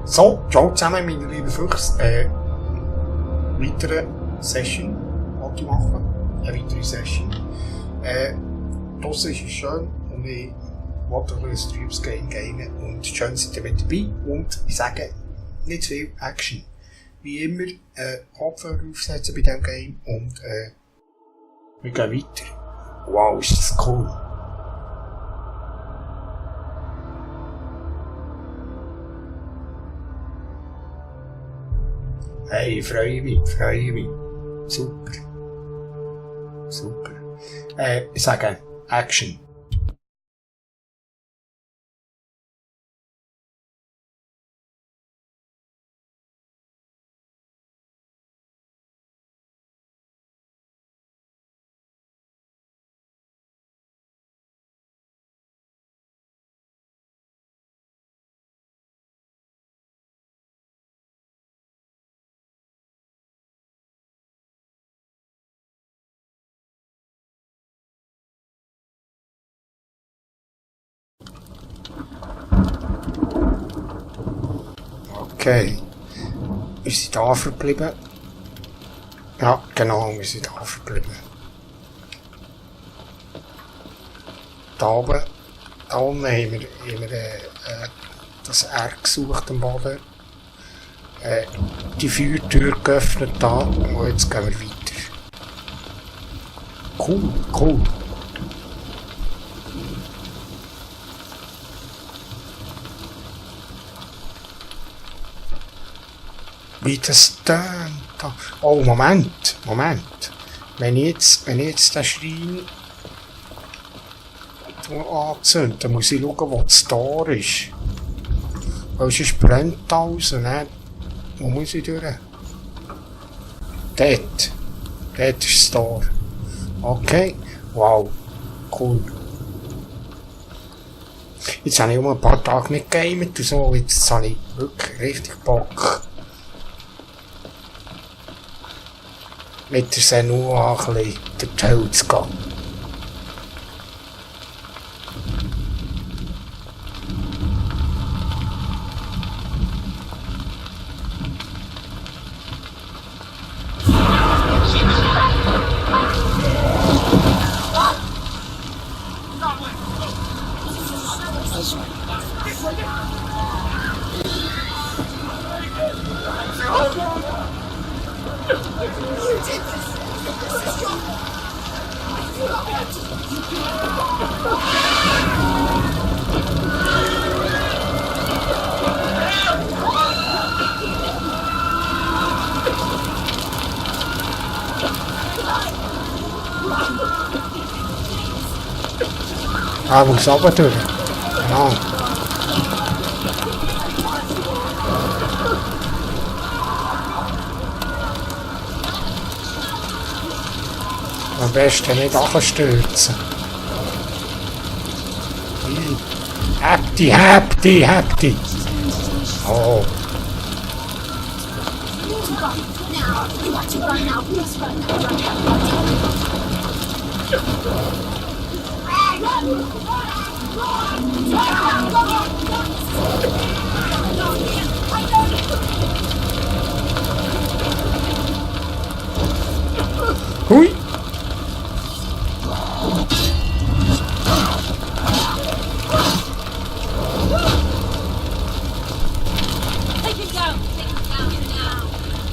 So, ciao zusammen, meine lieben Füchse. Weitere Session wollte ich machen. Eine weitere Session. Draussen ist es schön und ich wollte ein trübes Game gamen. Und schön seid ihr mit dabei. Und ich sage, nicht zu viel Action. Wie immer, Kopfhörer aufsetzen bei diesem Game und wir gehen weiter. Wow, ist das cool. Hey, freue mich. Super. Ich sage Action. Okay. Wir sind da verblieben. Ja, genau, wir sind da verblieben. Da oben haben wir das R gesucht am Boden. Die Feuertür geöffnet da und jetzt gehen wir weiter. Cool. Wie das tönt. Oh, Moment. Wenn ich jetzt den Schrein anzünde, dann muss ich schauen, wo das Tor ist. Weil sonst brennt alles und dann... Wo muss ich durch? Dort ist das Tor. Okay. Wow. Cool. Jetzt habe ich um ein paar Tage nicht gegamet und so. Jetzt habe ich wirklich richtig Bock. Mit der Senua ein bisschen durch die Hölle zu gehen. Ah, muss runter durch. Genau. Am besten nicht runterstürzen. Hab die! Oh. Hui!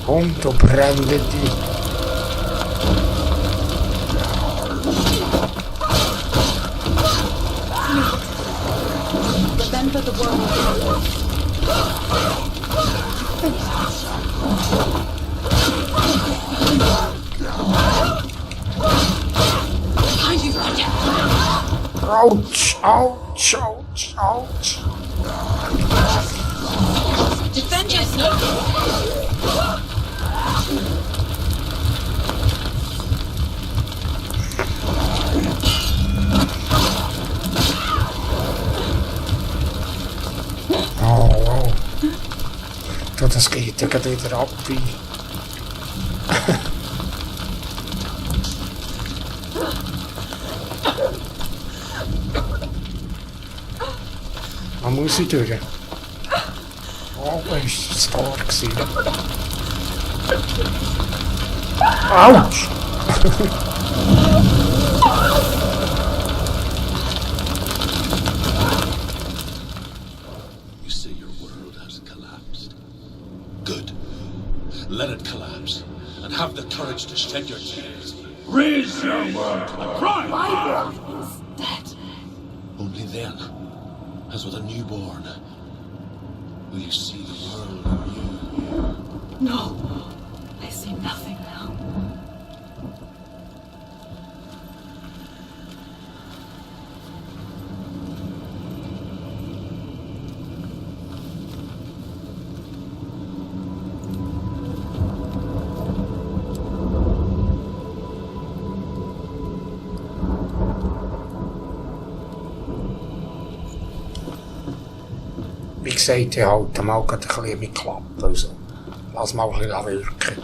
Punto, prenditi! Remember the world. Ouch! Defend yourself! Oh. Das geht ja gerade wieder ab wie... Man muss ich durch. Always start gewesen. Autsch! You say your world has collapsed. Good. Let it collapse, and have the courage to shed your tears. Raise your world to the prime! My world is dead. Only then, as with a newborn, will you see the world anew. No. I see nothing now. Wie gesagt, ich halte mal gerade ein bisschen mit Klappe. Also, lass mal ein bisschen wirken.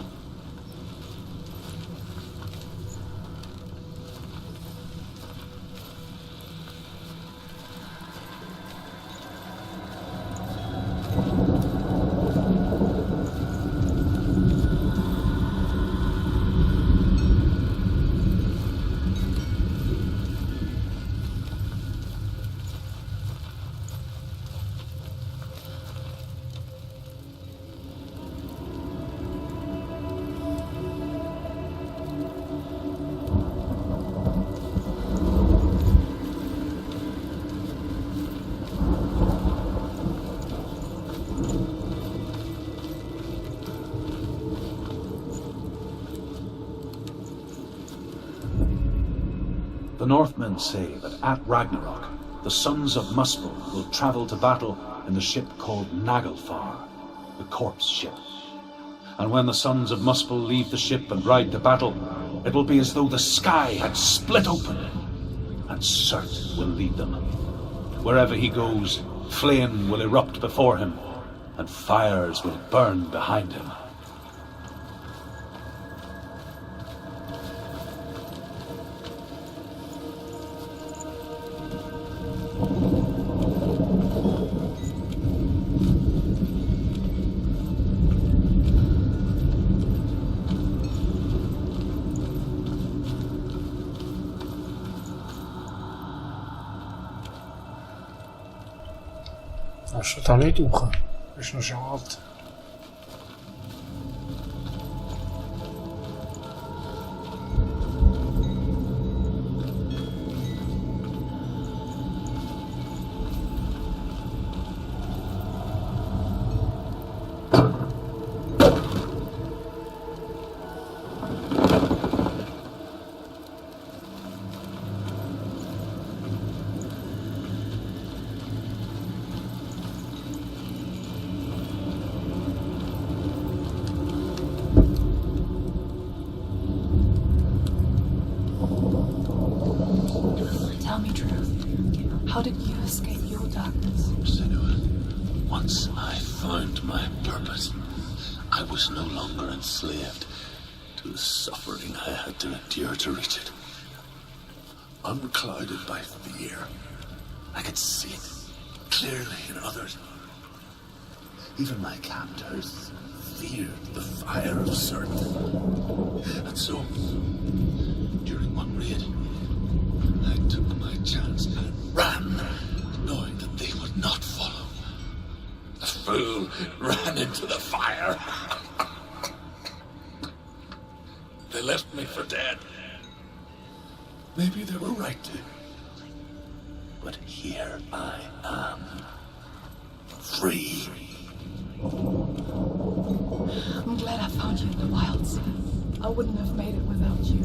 The Northmen say that at Ragnarok, the sons of Muspel will travel to battle in the ship called Naglfar, the corpse ship. And when the sons of Muspel leave the ship and ride to battle, it will be as though the sky had split open, and Surt will lead them. Wherever he goes, flame will erupt before him, and fires will burn behind him. Kannst du da nicht durch? Das ist noch schade. Tell me truth. How did you escape your darkness? Senua, once I found my purpose, I was no longer enslaved to the suffering I had to endure to reach it. Unclouded by fear, I could see it clearly in others. Even my captors feared the fire of Surt. And so, during one raid, I took my chance and ran, knowing that they would not follow. The fool ran into the fire. They left me for dead. Maybe they were right to. But here I am. Free. I'm glad I found you in the wilds. I wouldn't have made it without you.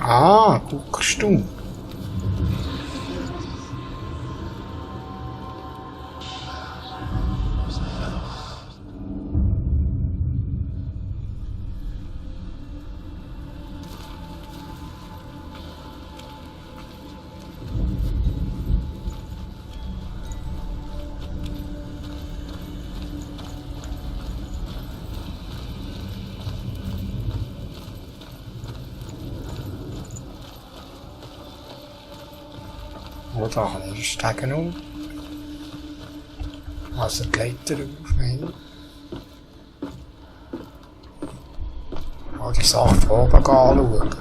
Ah, guckst du. da kann ich steigen auf. Also die Leiter aufnehmen. Mal die Sache von oben anschauen.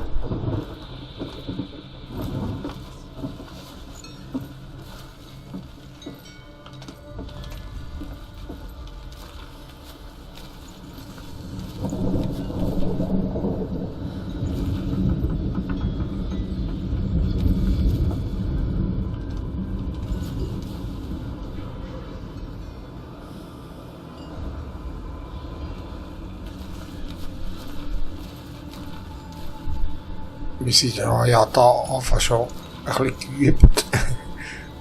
Wir sind ja da einfach schon ein bisschen geübt.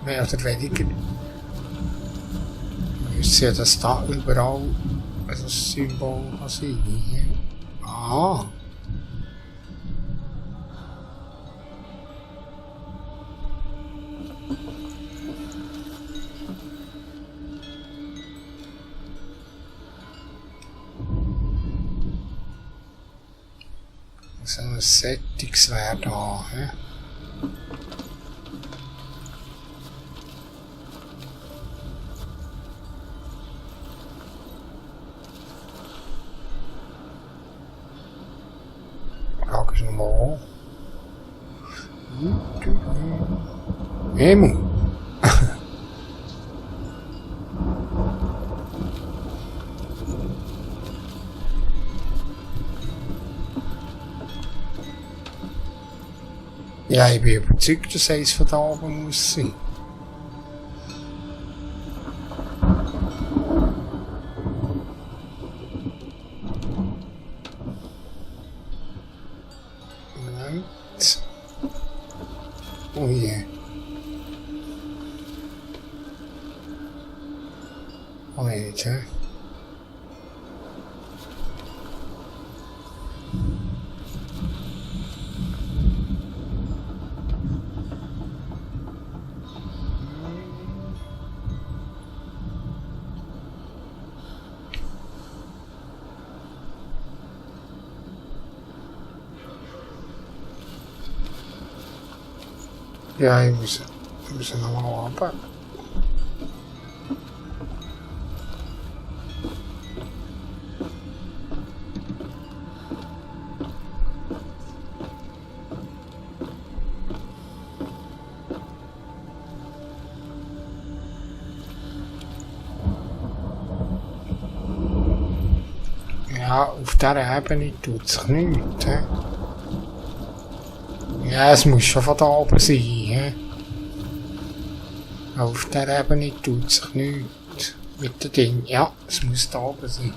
Mehr oder weniger. Wir wissen ja, dass da überall ein Symbol kann sein. Ah. So ein Sättigungswert da. He? Frage ich nochmal an. Himmel. Ja, ich bin überzeugt, dass eins von da oben muss sein. Moment. Oh je. Oh je, hä? Ja, ich muss nochmal runter. Ja, auf dieser Ebene tut sich nichts. He? Ja, es muss schon von da oben sein. He? Auf dieser Ebene tut sich nichts mit dem Ding. Ja, es muss da oben sein.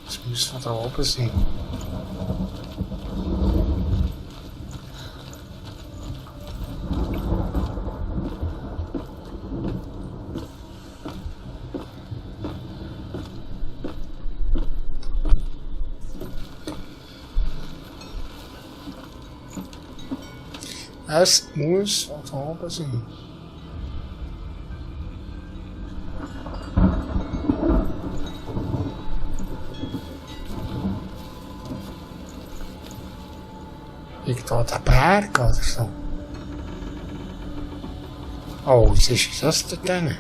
Es muss von da oben sein. Es muss von da oben sein. Liegt da der Berg oder so? Oh, was ist das denn?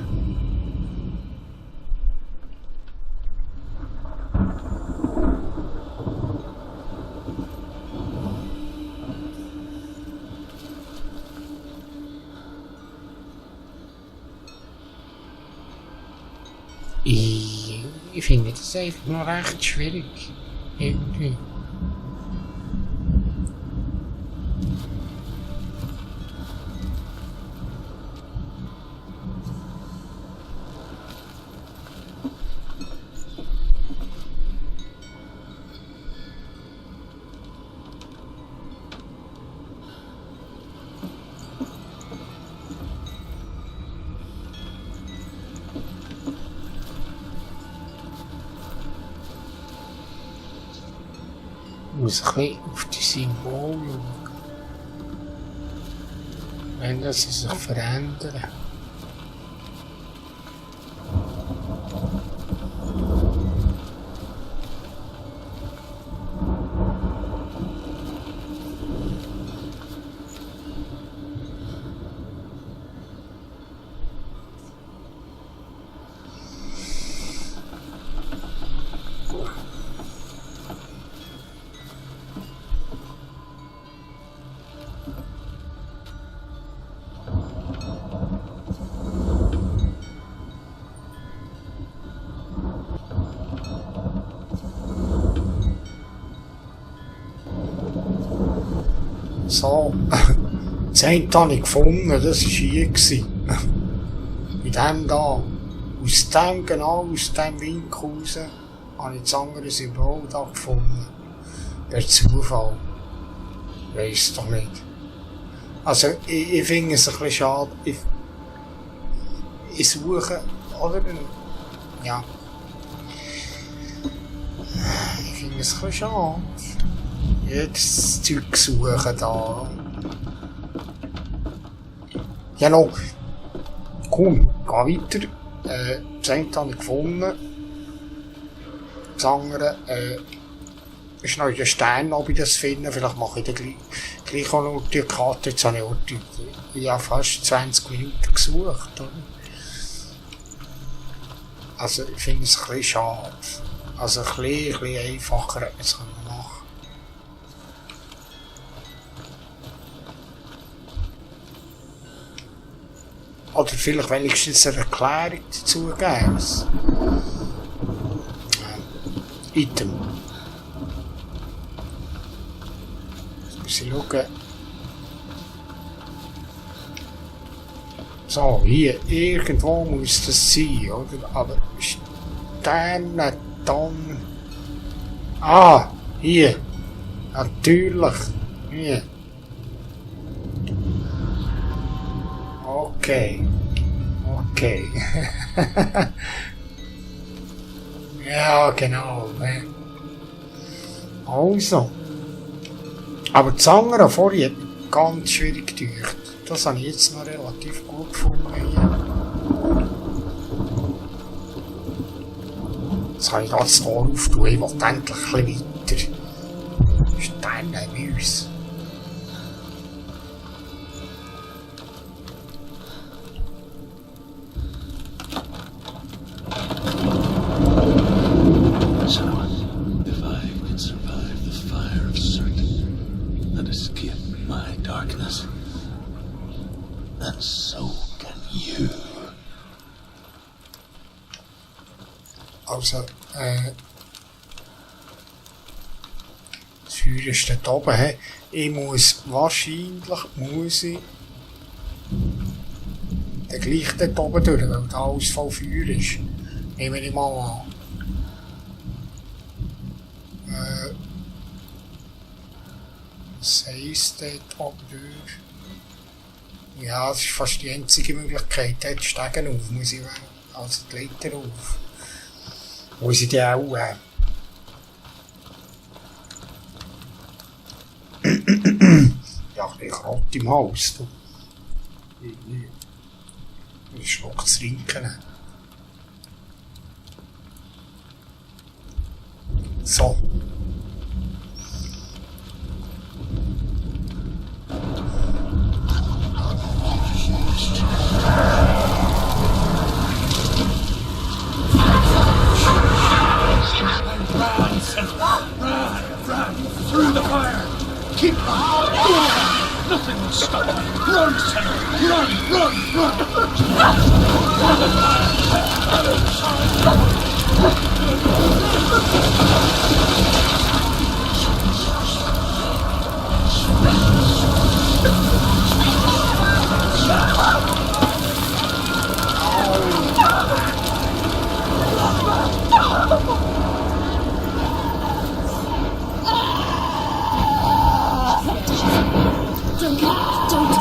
Ich finde das einfach noch recht schwierig. Irgendwie. Ich muss ein bisschen auf die Symbole schauen. Wenn sie sich verändern. So, das eine habe ich gefunden, das war hier. In dem da. Genau aus dem Winkel raus, habe ich das andere Symbol da gefunden. Per Zufall. Weiss doch nicht. Also, ich finde es ein bisschen schade. Ich suche, oder? Ja. Ich finde es ein bisschen schade. Jetzt das Zeug suchen da. Ja, noch. Komm, geh weiter. Das eine habe ich gefunden. Das andere, ist noch in den Sternen, ob ich das finde. Vielleicht mache ich dann gleich auch noch die Karte. Jetzt habe ich habe fast 20 Minuten gesucht. Oder? Also, ich finde es ein bisschen schade. Also, ein bisschen einfacher hätte man es machen. Oder vielleicht wenigstens eine Erklärung dazu geben. Item. Jetzt muss ich schauen. So, hier, irgendwo muss das sein, oder? Aber Sterne, dann... Ah, hier. Natürlich. Hier. Okay. Ja, genau. Also. Aber das andere vorher hat mich ganz schwierig gedacht. Das habe ich jetzt noch relativ gut gefunden. Jetzt kann ich das Tor auftun. Ich will endlich ein bisschen weiter. Sterne bei uns. Also, das Feuer ist dort oben. He. Ich muss wahrscheinlich den gleich dort oben durch, weil da alles voll Feuer ist. Nehme ich mal an. Was heisst dort oben durch? Ja, das ist fast die einzige Möglichkeit. Dort steigen auf, muss ich also die Leiter auf. Muss ich die auch ja, ein bisschen Krott im Haus. Ich schluck zu trinken. So. Through the fire! Keep on! Nothing will stop me! Run, Senna! Don't.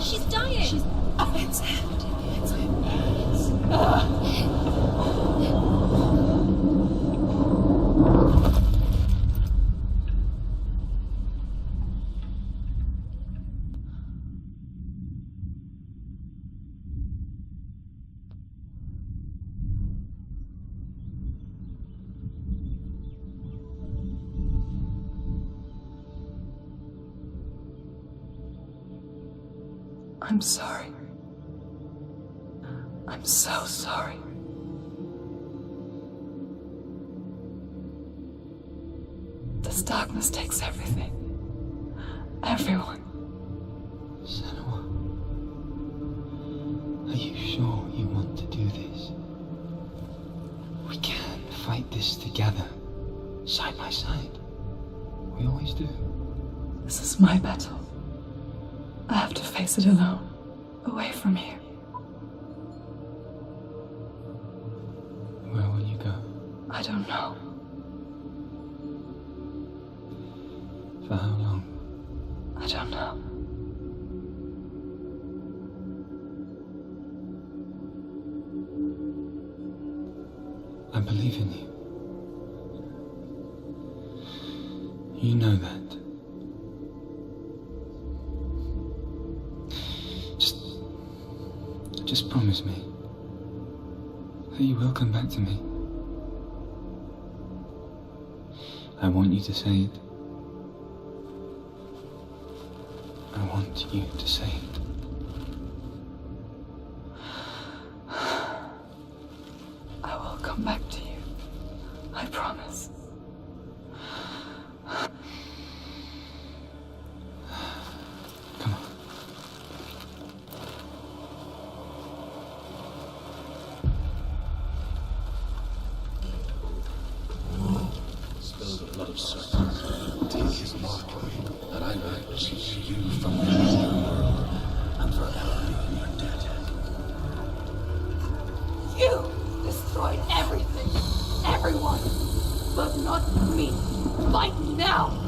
She's dying. It's I'm sorry. I'm so sorry. This darkness takes everything. Everyone. Senua, are you sure you want to do this? We can fight this together, side by side. We always do. This is my battle. I have to face it alone, away from here. Where will you go? I don't know. For how long? I don't know. I believe in you. You know that. Just promise me that you will come back to me. I want you to say it. I want you to say it. I will come back to you. I promise. Come on. Spill the blood of Sir. Take his mark, that I might keep you from the world and forever be your dead. You destroyed everything, everyone, but not me. Fight now!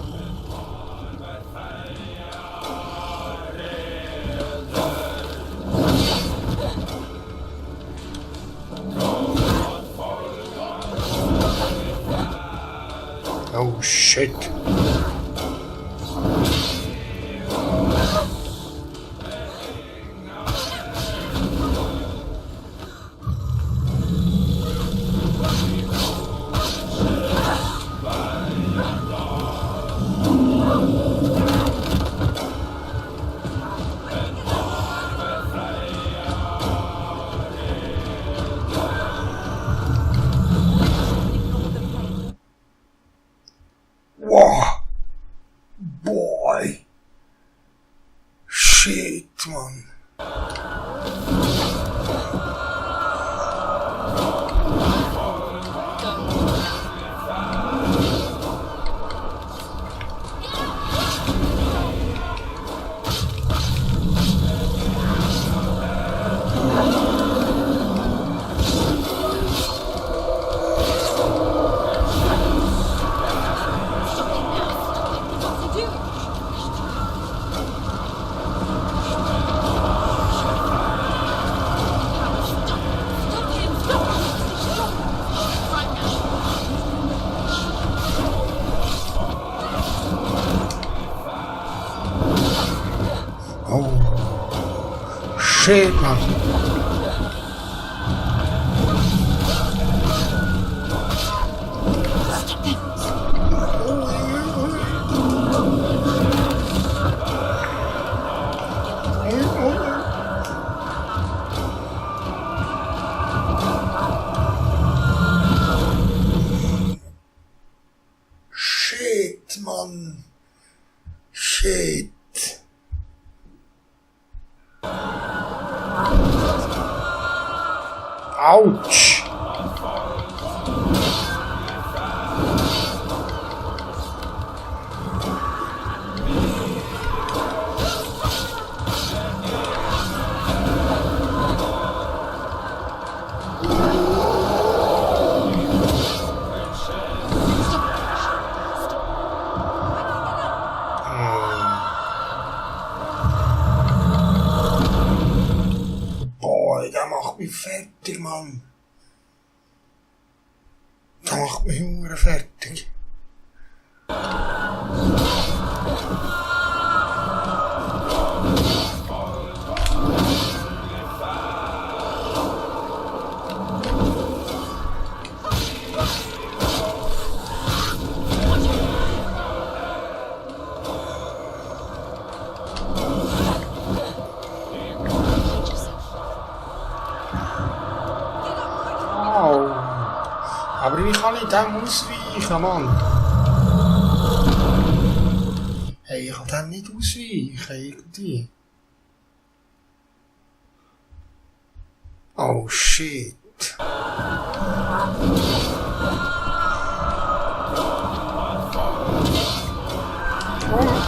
Oh shit. Wow. Boy. Shit, man. Oh. Shit, man. Shit, man. Shit. Ouch. Boy, der macht mich fertig, Mann. Der macht mich hure fertig. Au. Aber ich kann nicht dem ausweichen, Mann. Hey, ich kann dem nicht ausweichen, irgendwie. Oh shit. Oh.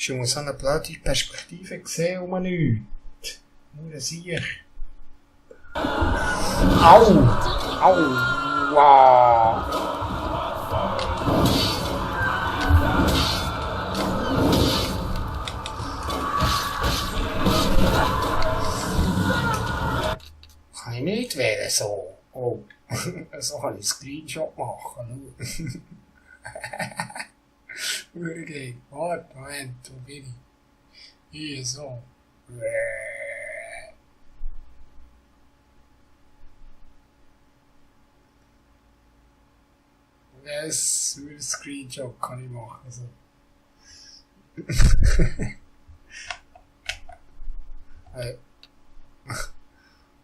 Ist immer so eine blöde Perspektive gesehen um nichts. Nur ein Sieg. Au! Aua! Kann ich nicht wählen, so. Oh, so kann ich einen Screenshot machen. Okay, warte, Moment, wo bin ich? Hier, so. Yes, nur ein Screenshot kann ich machen, so.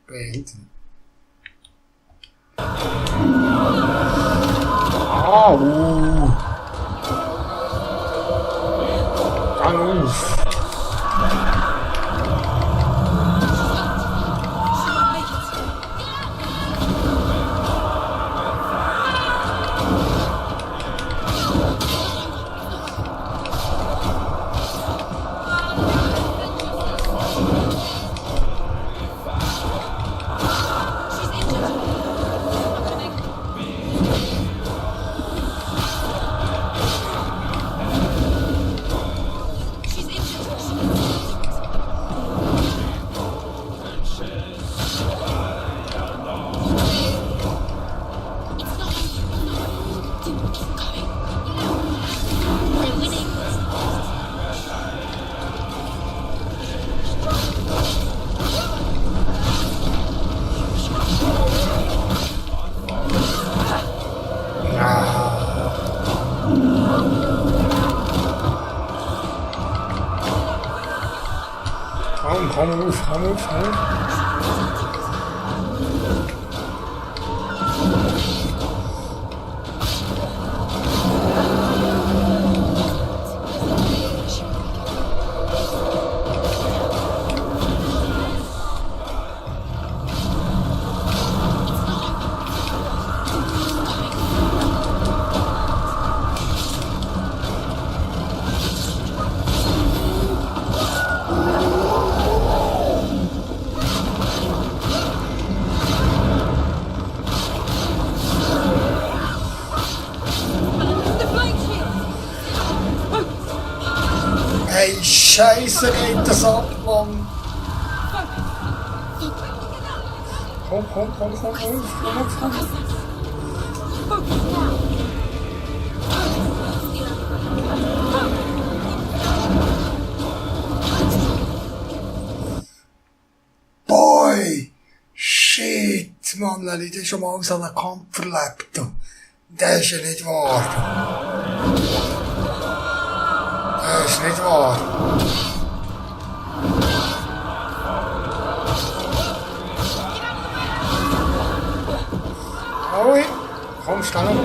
Beenden. Au! Gang auf! Komm auf. Hey, Scheiße, geht das ab, Mann! Komm auf. Boy! Shit, Mann, weil ich schon mal so einen Kampf erlebt habe. Das ist ja nicht wahr. Das ist nicht wahr. Oi, komm, schnell.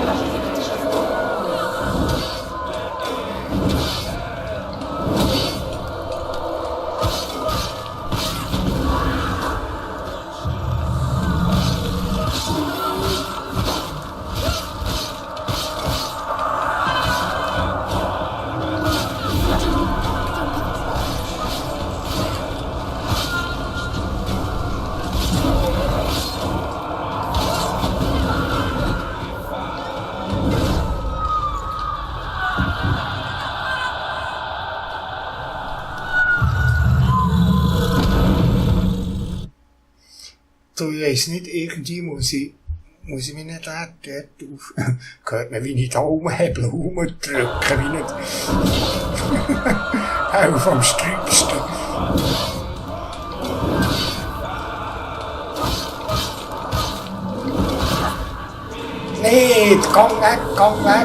Du, ich weiss nicht, irgendwie muss ich mich nicht dort auf... Hört man, wie ich da rumhebel, rumdrücken, wie nicht... Auf am Sträubsten. Nicht! Komm weg! Komm auf!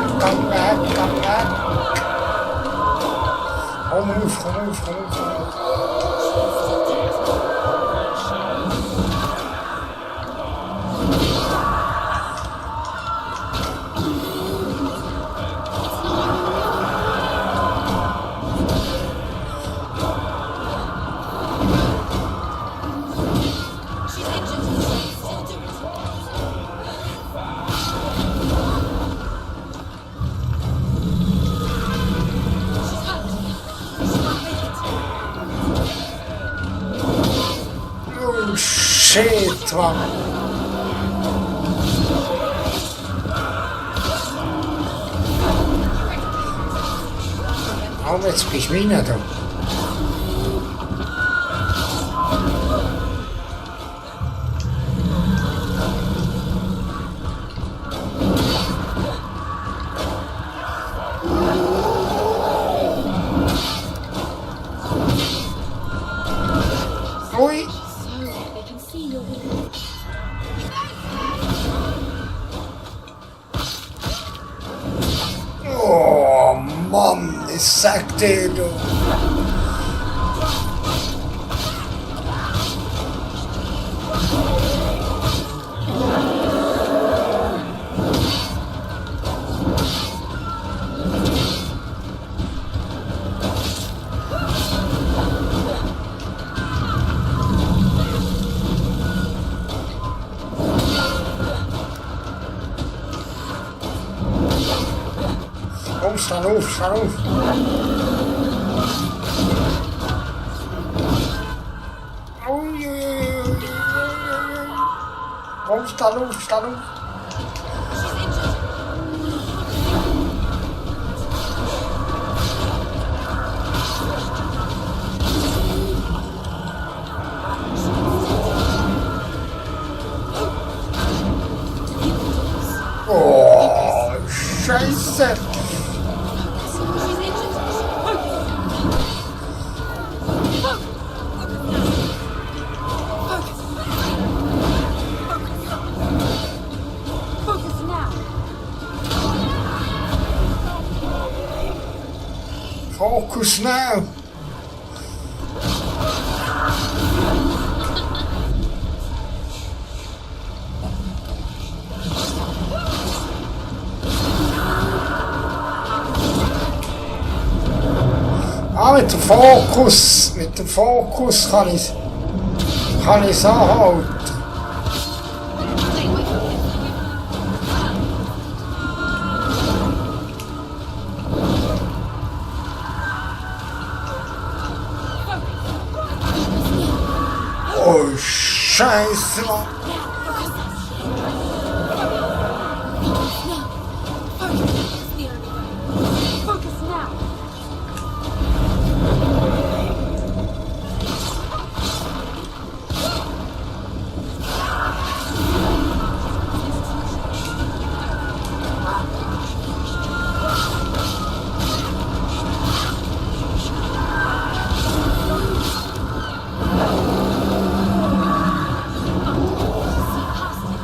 shit, man. Oh, jetzt bist du meine da. Ui. So they can see your window. Oh, Mann, ich sag dir, du. Komm, stand auf, stand auf. Ui, ui, ui, ui, ui, ui. Komm, stand auf, stand auf. Oh, Scheiße. Focus now. Focus now. Ah, mit dem Fokus kann ich's anhalten. Oh, Scheiße, Mann. Focus now.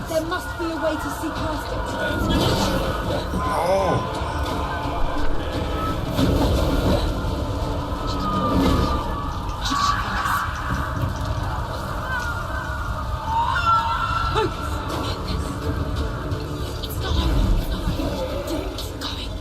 There must be a way to see past it. Oh. It's not over. Keep going.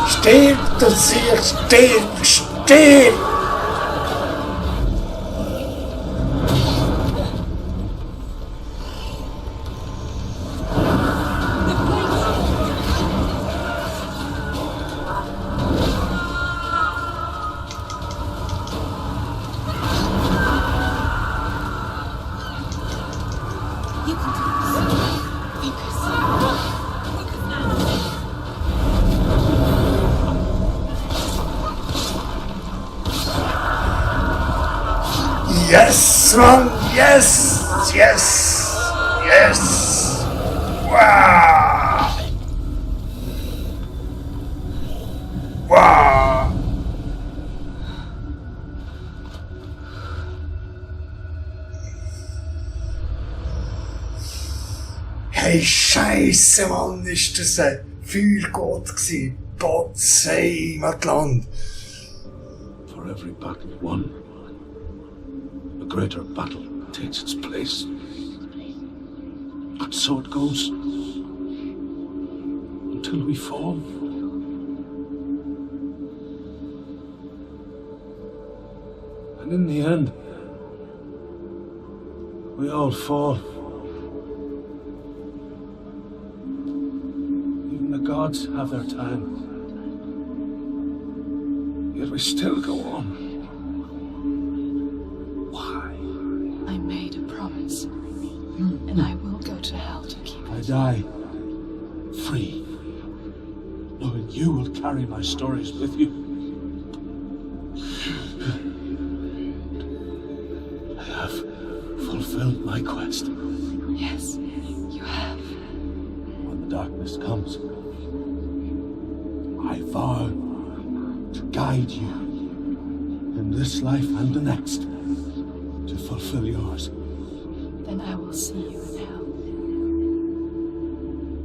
Stirb, du Sieg, stirb, stirb! You can do this. Focus. Focus now. Yes, man, yes, yes, yes! Wow! Wow! Hey, Scheiße, Mann, ist das ein Feuergott gsi? Potz, hey, Matland! For every battle won, a greater battle takes its place. And so it goes. Until we fall. And in the end, we all fall. gods have their time. Yet we still go on. Why? I made a promise, and I will go to hell to keep I it. die free, knowing you will carry my stories with you. I have fulfilled my quest. Yes, you have. When the darkness comes, I vow to guide you in this life and the next to fulfill yours. Then I will see you in hell.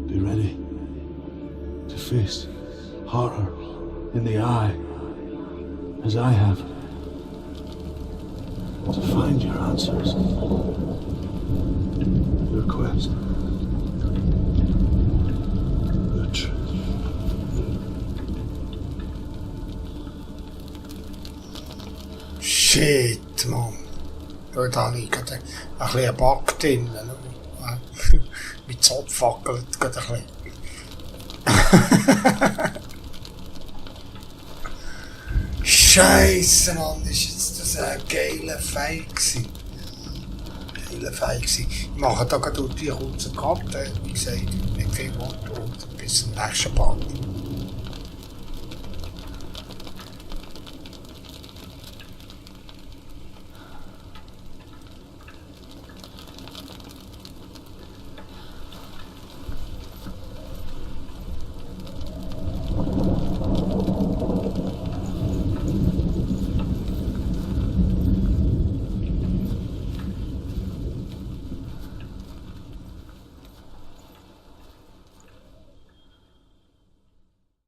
Be ready to face horror in the eye, as I have, to find your answers, your quest, the truth. Shit, man. Dort habe ich gerade ein bisschen einen Bug drin. Mein Zopf fackelt gerade ein bisschen. Scheisse, Mann, ist das ein geiler Fail gewesen. Ich mache da gerade durch die kurzen Cut, wie gesagt, nicht viel Wort und bis zum nächsten Part.